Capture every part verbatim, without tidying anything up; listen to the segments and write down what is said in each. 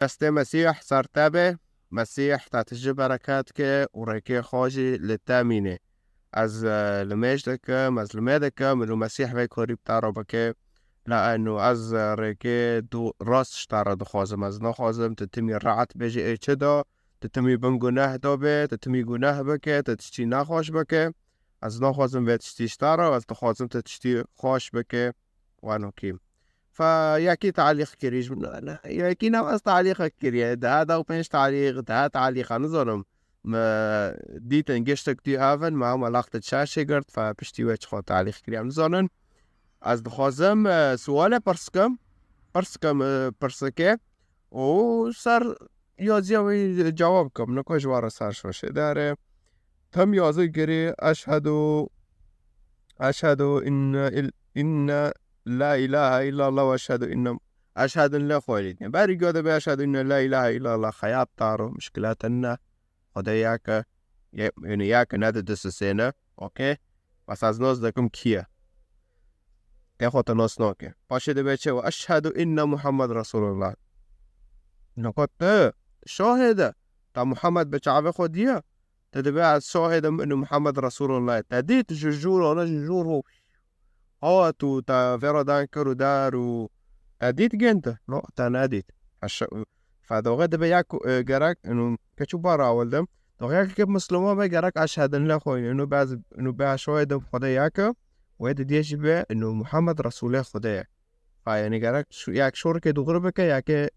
Destê Mesîh ser te be. Mesîh te tije bereket ke û rêkê xwe jî li te mîne. Ez, e, limêj dikim, ez limê dikim, min û Mesîh vê korî bi te re bike. La eno ez, e, rêkê du-, rast ji te re dixwazim. Ez naxwazim tu timî rehet bêjî ê çi da, tu timî bin guneh da be, tu timî guneh bike, tu tiştî nexweş bike. Ez naxwazim vê tiştî ji te re, ez dixwazim tu tiştî xweş bike. Wano kî. Fe yekî talîq kirî ji min. Yekî ne ez talîq kiriye. Daha da pênc talîq, daha talîq, nizanim. Me dîtin giştek tî havin, me hema laxte çarşê girt, fe piştî we çixwe talîq kiriye, nizanin. Ez dixwazim, e, suwale pirs kim. Pirs kim, e, pirsike. Û ser yaziya wî cewab kim. Niko ji wara ser şoşê dere. Tam yazı giri, eşhedû, eşhedû inne il-, inne la ilahe illallah ve eşhedû inne, eşhedûn lê xwelî. Berî gode be eşhedû inne la ilahe illallah, xeyat taro, muşkilatin ne. Xwedê yeke, ye-, yani yeke ne de dist sêne. Okey? Bes ez nas dikim kiye. Te xwe te nas nake. Paşê dibe çi? Ve eşhedû inne Muhammed Resulullah. Nako te şahid e. Ta Muhammed bi çavê xwe diye. Te dibe ez şahid im inu Muhammed Resulullah. Te dît ji jûr, ona ji jûr û hat û te vê re dan kir û dar û te dît gên te? No, te nedît. Eşe-, Fe doxê dibe ya ku, e, gerek, inu, keçû bara awil de. Doxê ya ke Musliman be gerek eşhedin le xwe, inu be ez, inu be şahid im Xwedê yek e, wê didiye jî be, inu Muhammed Resulê Xwedê ye. Fe yani gerek şu, ya ke şorike dûxir bike, ya ke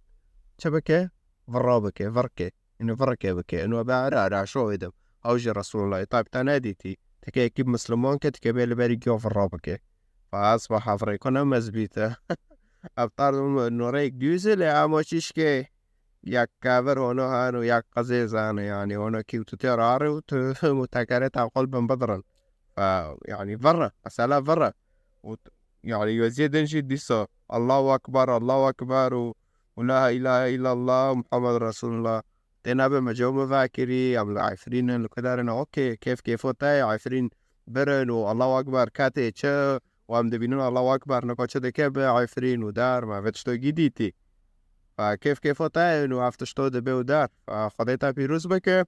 çi bike? Virra bike, virke. Inu virke bike. Inu be ara, ara şahid im. Ew jî Resulullah. Tabi te nedîtî. Tike yekî Musliman ke, tike bê li berî giya virra bike. Fe ez ve hevrê ku ne mezbîte. Ev tarz noreyek dûzê lê ama çişkê. Yek kevir hono hano, yek qezê zane, yani hono ki tu tê rari û tu mutekere ta qol bin bidrin. Fe, yani virre, mesela virre. Û t-, yani yoziyê din jî dîsa Allahu Ekber, Allahu Ekber û, û la ilahe illallah Muhammed Resulullah. Tê nebe me cewab me vekirî, em li Efrîn in, li kuder in, okey, kêf kêfo te ye, Efrîn birin û Allahu Ekber ketê çi, û em dibînin Allahu Ekber nika çi dike bi Efrîn û der, me vê tiştokî dîtî. Fe kêf kêfo te ye û ev tişto dibe û der. Fe Xwedê te pîroz bike.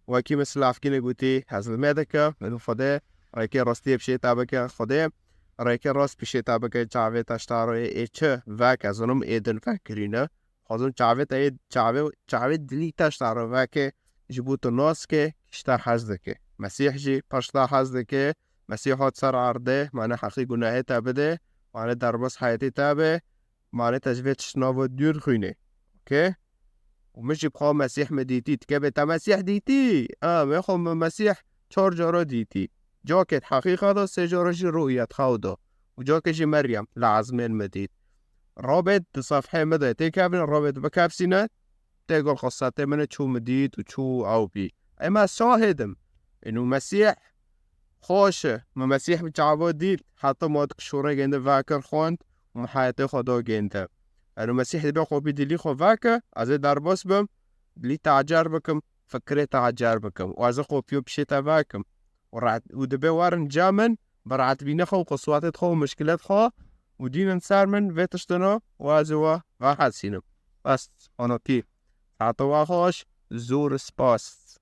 Wekî min silavkî ne gotî, ez li me dike, min Xwedê rêkê rastiyê pişê te bike, Xwedê rêkê rast pişê te bike, çavê te ji te re ê çi vek, ez zanim ê din vekirîne. Xwazim çavê te yê, çavê, çavê dilî te ji te re veke, ji bo tu nas ke, ji te hez dike. Mesîh jî pir ji te hez dike. Mesîh hat ser erdê, mane heqî gunehê te bide, mane derbas heyetê te be, mane te ji vê tiştna ve dûr xwîne. Okey? Û min jî bi xwe Mesîh min dîtî. Dike bê te Mesîh dîtî? A, me xwe min Mesîh çar cara dîtî. Cakê di heqîqa de, sê cara jî ru'yet xew de. Û cakê jî Meryem li ezmên min dît. Rabêt di sefhê min de têkevin, rabêt bikepsîne, tê gul qissetê min e, çû min dît û çû ew bî. Ema şahid im. Inu Mesîh xweş e. Min Mesîh bi çavo dît. Heta ma dik şûrê gêndi vekir xwend û min heyetê xwe da gêndi. Inu Mesîh dibe kopî dilî xwe veke, ez ê derbas bim, dilî te ecer bikim, fikirê te ecer bikim. Û ez ê kopîyo pişê te vekim. Û rehet, û dibe werin ca min, bi rehetbînê xwe û qiswetê xwe û mişkilet xwe û dînin ser min vê tiştino û ez ê we vehesînim. Bes, onotî. Saeto we xweş, zor spas.